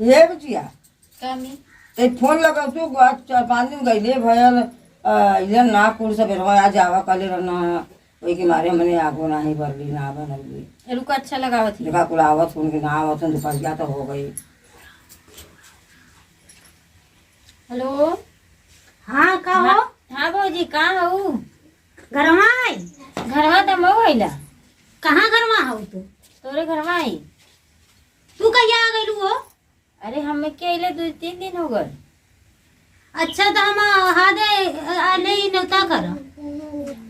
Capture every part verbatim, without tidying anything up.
ये बिटिया, का मी? ते फोन लगावतू, आज चार पाँच दिन गइले भयल, अ, इधर ना कुल सब बेरवा आ जावा कहले रहना, ओई के मारे हमने आगो नाही बरली, ना बनली। रुका, अच्छा लगावत ही। देखा, कुल आवत, उनके ना आवत, दुपहरिया तो हो गई। हेलो। हाँ, का हो? हाँ, हाँ भौजी, का हऊ? घरवा आई। घरवा त मऊ आइला। कहाँ घरवा हऊ तू? तोरे घरवा आई। तू कहिया आ गइलू हो? अरे, हम के अइले दो तीन दिन हो गए। अच्छा, त हम आ, हा दे, आ, ले ही नौता कर।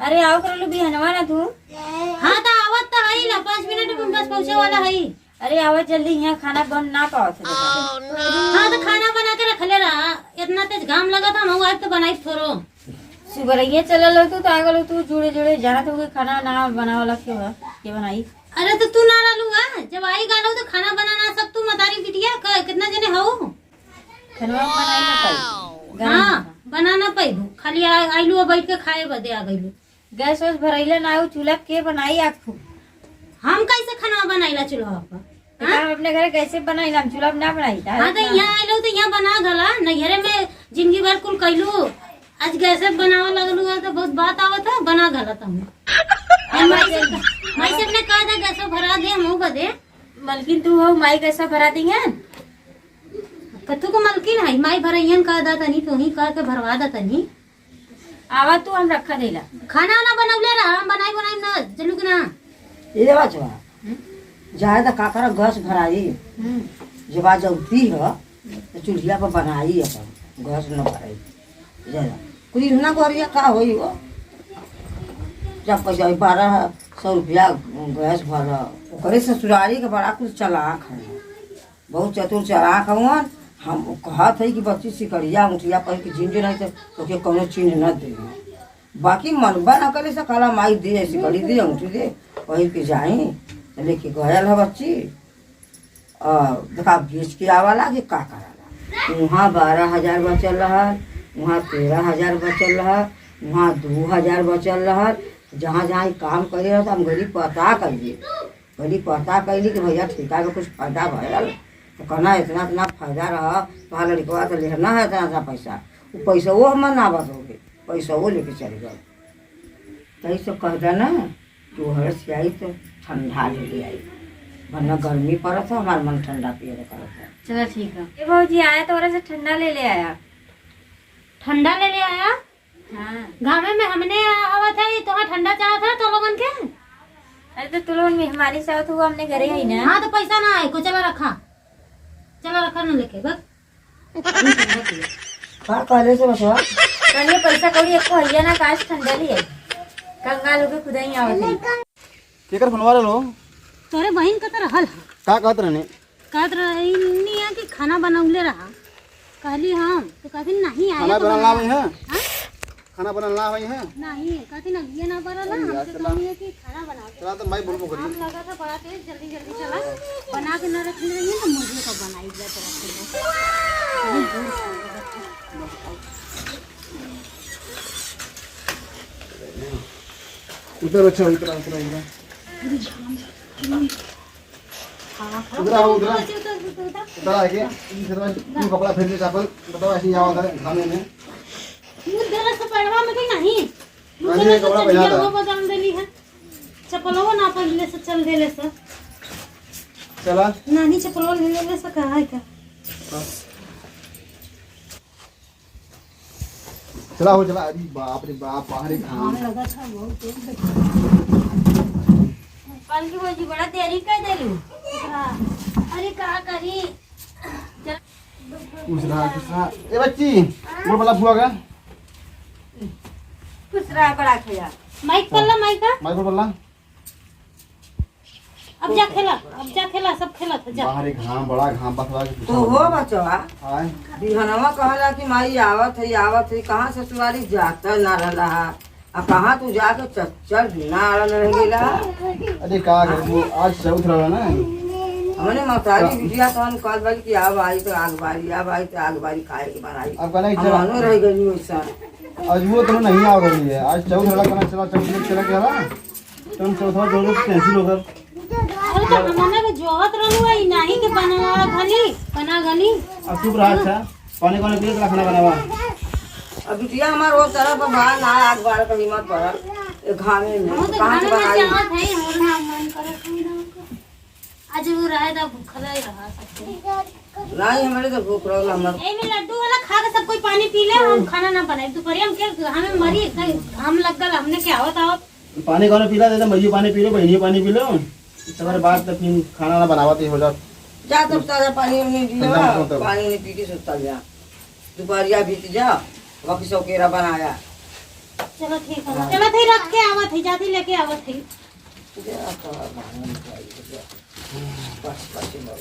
अरे, आओ कर लो बिहनवा ना तू। हाँ, त आवत त हई ना, पाँच मिनट में बस पहुँचे वाला हई। अरे, आवा जल्दी, यहाँ खाना बन ना पावत है बेटा। हाँ, त खाना बना के रखले रहा, इतना तेज घाम लगा था, हम आज तो बनाई थोरो। सुबरैया चलल हो तू, त आ गलो तू, जुड़े जुड़े जानत हो कि खाना ना बनावला के बा, के बनाई? अरे, त तू ना रहलू है, जब आई गलो तो खाना बनाना सब तू, मतारी बिटिया, क-, कितना जने हो? खाना बनाई ना पाई। हाँ, बना ना पाइबू, खाली आ-, आइलू और बैठ के खाए बदे आ गइलू। गैस वैस भरैले ना हो, चूल्हा के बनाई आखू? हम कैसे खाना बनाइला चूल्हा पर? बेटा, हाँ? हम अपने घरे कैसे बनाइला, हम चूल्हा पे ना बनाई। हाँ, तो यहाँ आइलो तो यहाँ बना घला, नैहरे में जिंदगी भर कुल कैलू, आज गैसे बनावे लगलू है तो बहुत बात आवत है, बना घला तुम। माई से, माई से अपने कह दे गैसो भरा दे, हम बदे। मलकिन तू हो, माई गैसो भरा दी है? कतू को मलकिन है, माई भरैयन कह दा तनी, तू ही कह के भरवा दा तनी। आवा तू, हम रखा देला। खाना ना बनौले रहा, हम बनाई बनाई ना, चलू के ना। ए बचवा, हम्म? जाए त का करा, गैस भराई। हम्म। जब आज जौती ह, त चूल्हिया पर बनाई अपन, गैस न भराई। जाए, कुछ ना गोरिया का होई हो? जब पैसा होई, बारह सौ रुपया गैस भर, ओकरे ससुरारी के बड़ा कुछ चालाक है। बहुत चतुर चालाक हवन। हम कहत हई कि बच्ची सिकड़िया अंगूठिया पहिर के जिन जो नहीं तो तोके कौनो चिन्ह न दे। बाकी मनबा न करे से कहला, "माई दे, सिकड़ी दे, अंगूठी दे, पहिर के जाई।" तो लेके गयल है बच्ची। और देखा, बेच के आवाला कि का कराला। वहाँ बारह हजार बचल रहल, वहाँ तेरह हजार बचल रहल, वहाँ दो हजार बचल रहल। जहाँ जहाँ ई काम करे रहल, हम गरीब पता करिए। पहली पता कैली कि भैया ठेका में कुछ फायदा भयल, तो कहना इतना इतना फायदा रहा, तोहार लड़कवा तो लेहना है इतना इतना पैसा, वो पैसा वो हमार ना बदोगे, पैसा वो लेके चल गए। तही से कह देना कि वो हर से आई तो ठंडा ले ले आई, वरना गर्मी पड़त है, हमार मन ठंडा पिए के करत है। चला ठीक है। ए भौजी, आया तो ओरे से ठंडा ले ले आया। ठंडा ले ले आया? हाँ। गाँवे में हमने आवत है, तोहार ठंडा चाहत है तो लोगन के? अरे तो तू लोगन मेहमानी से आवत हुआ, हमने घरे ही ना। हाँ तो पैसा ना आए को, चला रखा, चला रखा ना लेके बस। का कहले से बचवा? कहलिए पैसा कौड़ी एको हइया ना, काश ठंडा लिए। कंगाल होके खुदा ही आवत है। केकर फोनवा रहलो? तोरे बहिन के तो रहल है। का कहत रहने? कहत रहनी है कि खाना बनौले रहा। कहली हम, तो कहती नहीं आया खाना तो बनाना बना। नहीं है? हाँ? खाना बनाना नहीं है? नहीं, कहती ना, ये ना बना ला, अरे यार, हमसे चला। कहनी है कि खाना बना दे। चला तो मैं बोलबो करी। काम लगा था बड़ा तेज, जल्दी जल्दी चला। बना के ना रखने रहिए ना, मुझे तो बनाई दिया तरफ से। उधर अच्छा, उधर, उधर, उधर। उधर आओ, उधर। उधर आके, इधर तू कपड़ा फेर ले, चप्पल, बताओ, ऐसे ही आओ, उधर, घामे में। मुँह धरे से पैरवा में भी नहीं। मुँह धरे से कपड़ा चलिया पहना था। वो बदल देली है। चप्पलवा ना पहनले से चल देले से। चला। नानी चप्पलवा ले लेले से कहा है का? हाँ। चला हो, चला। अरे बाप रे बाप, बाहर एक घाम। घाम लगा था बहुत तेज। कल की भौजी बड़ा देरी कर देलू। हाँ। अरे का करी? चल। खुश रहा, खुश रहा। ए बच्ची, बोल भला फुआ का। खुश रहा, बड़ा खिया। माइक कर ला, माइक का। माइक बोल भला। अब जा खेला, अब जा खेला, सब खेला था, जा। बाहर एक घाम, बड़ा घाम, बस बड़ा तो हो बचवा, आय। बिहनवा कहला कि माई आवत है, आवत है, कहाँ ससुरारी जाता ना रहला है, आ कहाँ तू जाके चच्चर बिना आड़न रह गइला है? अरे का करबू, आज चौथ रहला ना। हमने मतारी का? बिटिया तहन कहल बल कि अब आई तो आग बारी, अब आई तो आग बारी खाए के बनाई। अब कहना कि हम चला। मनो रह गइली वैसा। आज वो तो नहीं आ रही है, आज चौथ रहला, कहना चला, चौथ में चला के आवा। तुम चौथा जोड़ो तो कैंसिल होकर। अरे तो हमने भी जो बहुत रहलू है, नाही के बनावा घनी, बना घनी। अब चुप रहा, अच्छा। पानी कौन पिए, खाना बनावा। अब बिटिया हमार वो तरफ बा ना, आग बार कहीं मत पड़ा। ये घामे में हम तो कहाँ से बनाई? चाहत है, हमर ना मन करत है ना। आज वो रहे तो भूखल ही रहा सब। नहीं, हमारे तो भूख रहल, हमार। ए में लड्डू वाला खा के सब कोई पानी पी ले, हम खाना ना बनाए। दोपहरिया में क्या, हमें मरी, इतना घाम लग गल, हमने क्या आवत आवत। पानी कौन पीला देता, मइयो पानी पी लो, बहनियो पानी पी लो। तकर बाद तो फिर खाना ना बनावत ही हो जात। जा तब ताजा पानी उनी पी ठंडा लेवा, मौसम तब। पानी उनी पी के सुतल जा। दोपहरिया बीत जा, बाकी सब केरा बनाया। चलो ठीक है, चलो थे रख के आवत ही, जाती लेके आवत ही। जा तो बस, बस, बस।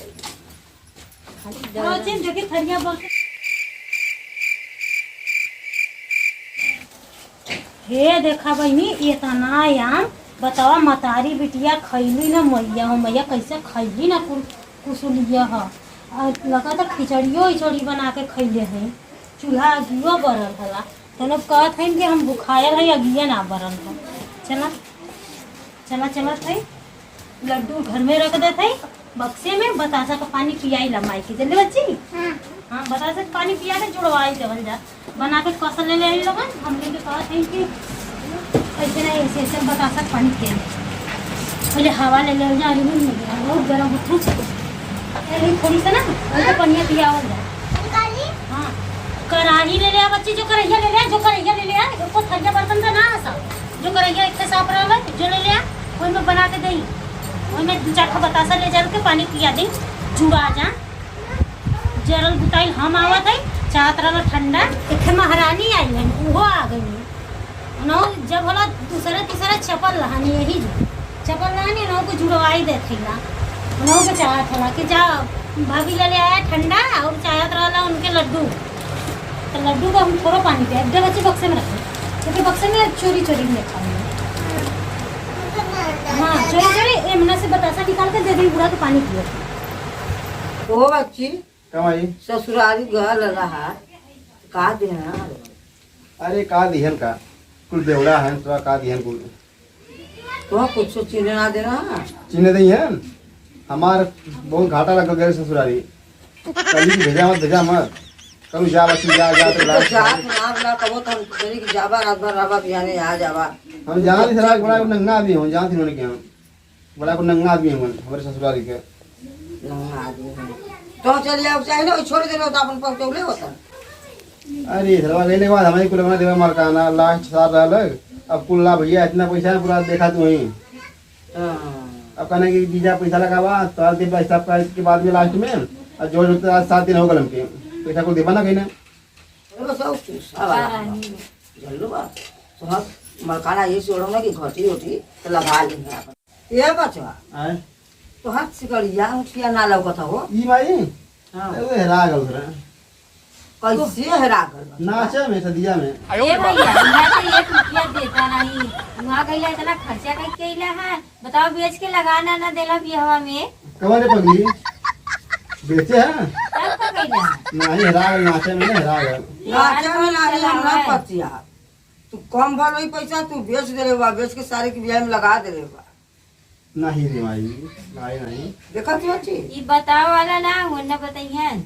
हाँ, चिन, देखी थरिया बस। हे देखा बहिनी, इतना आम बतावा, मतारी बिटिया खैली ना, मैया हो मैया, कैसे खैली ना कुल कुसुलिया ह। आ लगा त खिचड़ियो इचड़ी बना के खैले है, चूल्हा अगियो बरल हला। तब कहत हइन कि हम भुखायल है, अगिया ना बरल है। चला, चला, चलत है। लड्डू घर में रख देत है, बक्से में। बतासा का पानी पियाई ला माई के, जल्दी बच्ची। हाँ। हाँ, बतासा का पानी पिया के जुड़वाई देवल जा। बना के कस ले ले लोगन, हमने के कहत है कि ऐसे नहीं, ऐसे, ऐसे बतासा का पानी पिया। पहले हवा ले ले जा, अरे नहीं, नहीं, बहुत गरम होता है। अरे थोड़ी सा ना, वही तो पनिया पियावल जा। हाँ, कराही ले ले आ बच्ची, जो करहिया ले ले आ, जो करहिया ले ले आ, एको थरिया बर्तन का ना आसा। जो करहिया एक ठे साफ रहल, जो ले ले आ, ओही में बना के देई। ओही में दू चार ठो बतासा ले चल के पानी पिया देई, जुड़ा जा। जरल बुताइल हम आवत है, चाहत रहल ठंडा। एक ठे महारानी आई है, उहो आ गई। उन्हों जब होला दूसरा तीसरा चपल रहनी यही जो। चपल रहनी उन्हों को जुड़वाई देत है ना। उन्हों को चाहत होला कि जा भाभी ले ले आया ठंडा और चाहत रहला उनके लड्डू। तो लड्डू को हम थोड़ा पानी पिया, एक बच्चे बक्से में रखे, क्योंकि बक्से में चोरी चोरी में खाऊंगी। हाँ, चोरी चोरी एमना से बतासा निकाल के दे दी, बूढ़ा के पानी पियो। ओ बच्ची, का माई? ससुरारी गल रहा, का देना? अरे का दिहन का, कुल बेवड़ा है, तो का दिहन कुल। तो कुछ चिन्हे ना देना। चिन्हे दई है, हमार बहुत घाटा लग गए ससुरारी। कभी की भेजा मत, भेजा मत। कभी जा बच्ची, जा, जा, तो तो लास्ट जात ना, ना, कबो तो हम करी कि जाबा, रात भर रहबा, बिहाने आ जाबा। हम जान थी, रात बड़ा नंगा आदमी हो, जान थी उन्होंने क्या। बड़ा को नंगा आदमी हवन, हमरे ससुरारी के। नंगा आदमी हवन। तो चल जाओ, चाहे ना, छोड़ देना होता, अपन पहुँचौले होता। अरे, इधरवा गइले के बाद हमारी कुल अपना देवा मलकाना, लास्ट साल रहल, अब कुल ला भैया, इतना पैसा है, पूरा देखा तू ही। हाँ। अब कहने की जीजा पैसा लगावा, तो आज दिन पैसा का के बाद में लास्ट में, और जो जो आज सात दिन हो गए हमके, पैसा कुल देवा ना कहीं ना। अरे बस, और कुछ, अब आ रहा है। जल्लू बा, तो हम मलकाना ये से ओढ़ो ना कि घटी उठी, तो लगा ली है अपन। ए बचवा, आय? तोहार सिकड़िया उठिया ना लौकत हो। ई माई? हाँ। ए, वो हेरा गल रहे। कैसे हेरा गल बा? नाचे में, सदिया में। ए भैया, यहाँ तो एक रुपया देता नहीं। वहाँ गइला इतना खर्चा कइके अइला है। बताओ, बेच के लगाना ना देला बियाहवा में। कवन रे पगली? बेचे हैं? तब का कइला? नहीं, हेरा गल, नाचे में ना हेरा गल। नाचे में नहीं, हम ना पतिया। तू कम भर वही पैसा तू बेच देले बा, बेच के सारे के बियाह में लगा देले बा। नहीं रे माई, माई नहीं। देखा तू अच्छी? ई बताओ वाला ना, वो ना बताइहन।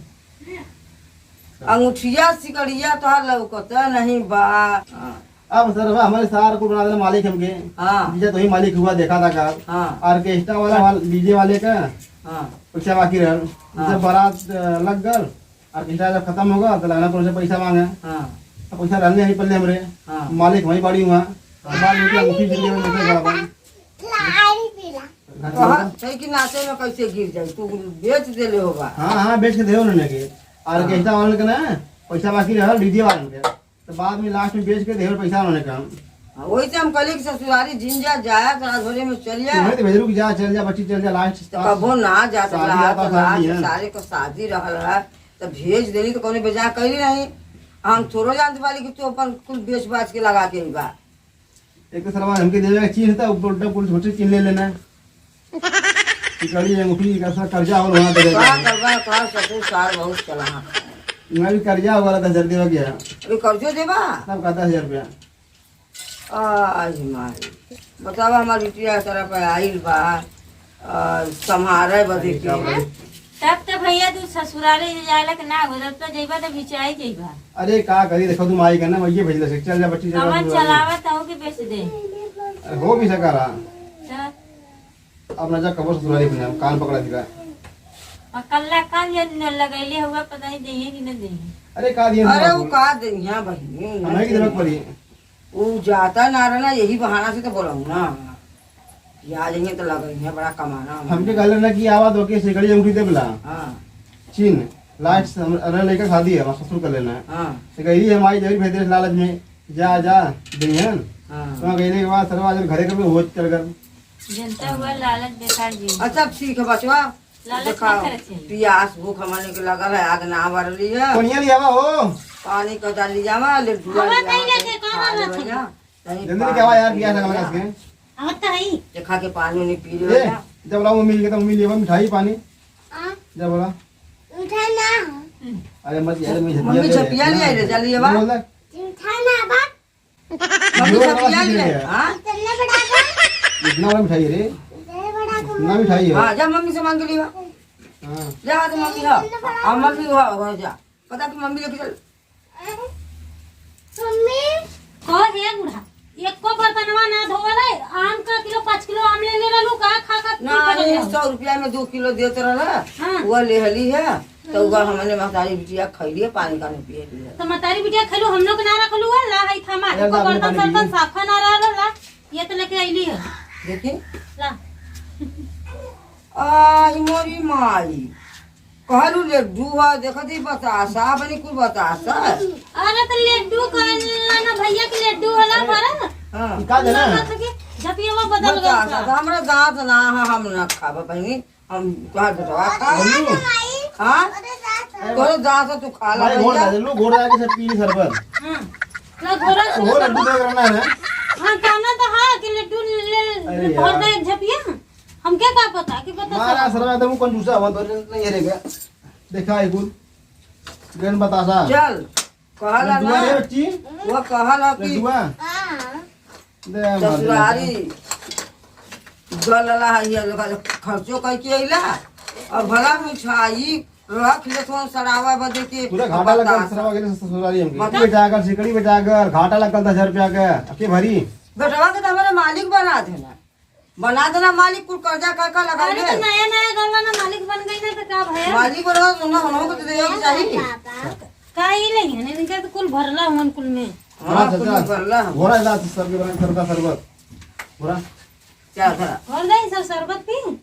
अंगूठिया सिकड़िया तोहार लौकत नहीं बा। हाँ। अब सर बा, हमारे सार को बना देना मालिक हमके। हाँ। जीजा तो ही मालिक हुआ, देखा था का। हाँ। ऑर्केस्ट्रा वाला, हाँ। वाल-, डीजे वाले का। हाँ। पैसा बाकी रहल। हाँ। जब बारात, अ, लग गल, ऑर्केस्ट्रा जब खत्म होगा, तो लगना कौन से पैसा मांगे। हाँ। तो पैसा रहने नहीं पल्ले हमरे। हाँ। मालिक वहीं बाड़ी हुआ। हाँ। बाद में क्या मुखी जिंदगी में देखे बड़ा भाई। तोहार छै कि नाचे में कैसे गिर जाई? तू बेच देले होबा। हाँ, हाँ, बेच के देहो उन्होंने के। हाँ। ऑर्केस्ट्रा वाले के ना, पैसा बाकी रहल डीजे वाले के। तो बाद में लास्ट में बेच के देहो पैसा उन्होंने के हम। हाँ, वही से हम कहले कि ससुरारी जिन जा, जाए, तो रात भरे में चल जा। तुम्हें तो भेजरू कि जा, चल जा, बच्ची चल जा, लास्ट तो कबो ना जात शादी रहा, आता तो था लास्ट नहीं है। सारे को शादी रहल है, तो भेज देली तो कौनो बेजा करी नहीं। हम थोड़ो जानते वाली कि तू अपन कुल बेच बाच के लगा के ही बा। एक तो सरवा हमके देवे का चीज था, ऊपर उल्टा पुलिस होटल चीन ले लेना। सिकड़ी अंगूठी का सा कर्जा और वहाँ दे का देता है। करबा, का ससुर सार बहुत चला। मैं भी कर्जा वाला दस हजार देवा गया। अभी कर्जो देबा? तब का दस हजार रुपया। आज मारी। बतावा हमार बिटिया तरह पे आइल बा। आ, संभारे बदे अरे, का के। भाई? तब तो भैया तू ससुराले जाए ला के ना हो, तब तो जइबा तो बिचाई जइबा। अरे का करी, देखो तू माई का ना, माई ये भेजले से, चल जा बच्ची, चल जा कवन ससुराले। चलावत हो कि बेच दे? अरे हो भी सका रहा। तो अब ना जा कबो ससुराले अपने, हम कान पकड़ा दिला। और कल्ला कान ये न लगैले हुआ, पता नहीं देइहैं कि न देइहैं। अरे का दिए अरे ना वो बाबू? का देइहैं बहिनी, हम है कि देवे के पड़ी? उ जाता ना रहा ना, यही बहाना से तो बोलाऊ ना। या जइहैं तो लगइहैं बड़ा कमाना हमके। हमके कहले ना कि आवा तो के सिकड़ी अंगूठी देबला। हाँ। चीन, लाइट से हम, अरे लइका शादी है, हमार ससुर कर लेना है। हाँ। तो कही हम आई जरूर भेज दे लालच में, जा, जा, दिहन। हाँ। तो गइले के बाद सरवा जब घरे के में होत चल गल। जनता हुआ लालच बेकार जी। अच्छा ठीक है बचवा, लालच देखा, ना करे चाहिए। पियास भूख हमने के लगल है, आग ना बरली है। कोनिया लियावा हो। पानी का डाल लियावा, ले दुआ हवा लियावा, कहीं लेके, कहाँ खा रहा लेवा था? जा। तनी जल्दी पानी लेके आवा यार, पी पियास लेवा लगल जा। इसके। आवत तो है ही। देखा के पानी उनी पी लेवा ए, जा। जब बोला मम्मी के तो मम्मी लियावा मिठाई पानी। हाँ। जब बोला। मिठाई ना। अरे मत यार, मम्मी मम्मी झपिया झपिया ले ले, ले, ले, जल्दी आवा। बोल दे। मिठाई ना बा। मम्मी जो सब बड़ा पिया चीज लिया है। है, हाँ? इतना बड़ा का? इतना बड़ा मिठाई है रे। इतना बड़ा का? इतना मिठाई है। हाँ, जा मम्मी से मांग के लिया। हाँ। जा, तो मम्मी हो। इतना बड़ा हाँ, मम्मी हो, हो जा। पता कि मम्मी लेके चल। मम्मी। कहो हे बूढ़ा, एको बर्तनवा ना धोवल है, आम का किलो, पाँच किलो आम ले ले रहलू, का खा खा ना, तू ये पकड़ सौ रुपया में दो किलो देत रहला, हाँ। वो ले हली है। तो उगा हमने महतारी बिटिया खैलिए, पानी का नहीं पिए लिए। तो महतारी बिटिया खैलू, हम लोग ना रखलू है, ला है थामा, ए, एको ला, पानी, बर्तन पानी सर्तन पी। साफा ना रहल, ला, ये तो लेके अइली है। देखी। ला। आई मोरी माई, कहलू लड्डू है, देखत ही बतासा, अपनी कुल बतासा। अरे तो लड्डू कहला ना भैया के लड्डू वाला अरे, पर। हाँ। का देना है? झपिया वो बदल गया बतासा, था। तो हमरा दांत ना है, हम ना खाबा बहिनी। हम तोहार बेटवा खा। मम्मी। हाँ? अरे, तोरे दांत से तू खा ला भाई, घोर भैया। डाल, लो, घोर डाल के सब पी ली शरबत। हाँ। ला, घोरा से वो लड्डू शरबत। देख रहा है ना? हाँ, कहना तो है कि लड्डू ले, अरे भर यार। दे एक झपिया। हमके का पता, कि पता मारा सब। शरबत, हम कंजूसा हुआ, तो नहीं है रे क्या? देखा है कुल। गन बतासा। चल। कहला लड्डुआ ना, रे बच्ची? वो कहला कि लड्डुआ? हाँ। दे, मार दे। ससुरारी गलला है, ये लोग खर्चो करके अइला। अब भला मिठाई रख ले, थोड़ा सड़ावा बदे के पूरा घाटा लगल, बतासा। सड़ावा गेले ससुरारी हमके। बता। बेटा अगर सिकड़ी बेटा अगर घाटा लगल दस हजार रुपया के, अब के भरी? बेटवा के तो हमारे मालिक बना देना। बना देना मालिक, कुल कर्जा का का लगा अरे, ले। तो नया नया गल्ला ना मालिक बन गई ना, तो का भया? मालिक बनो तो ना, हमहू के तो देवे के चाही। पापा, का ई नहीं है, इनका तो कुल भरला हुन कुल में। हाँ, हाँ, कुल चाचा। भरला हम। घोड़ा इलाज सबके बना, शरबत, शरबत। घोड़ा। क्या था? भर दे सब शरबत पी।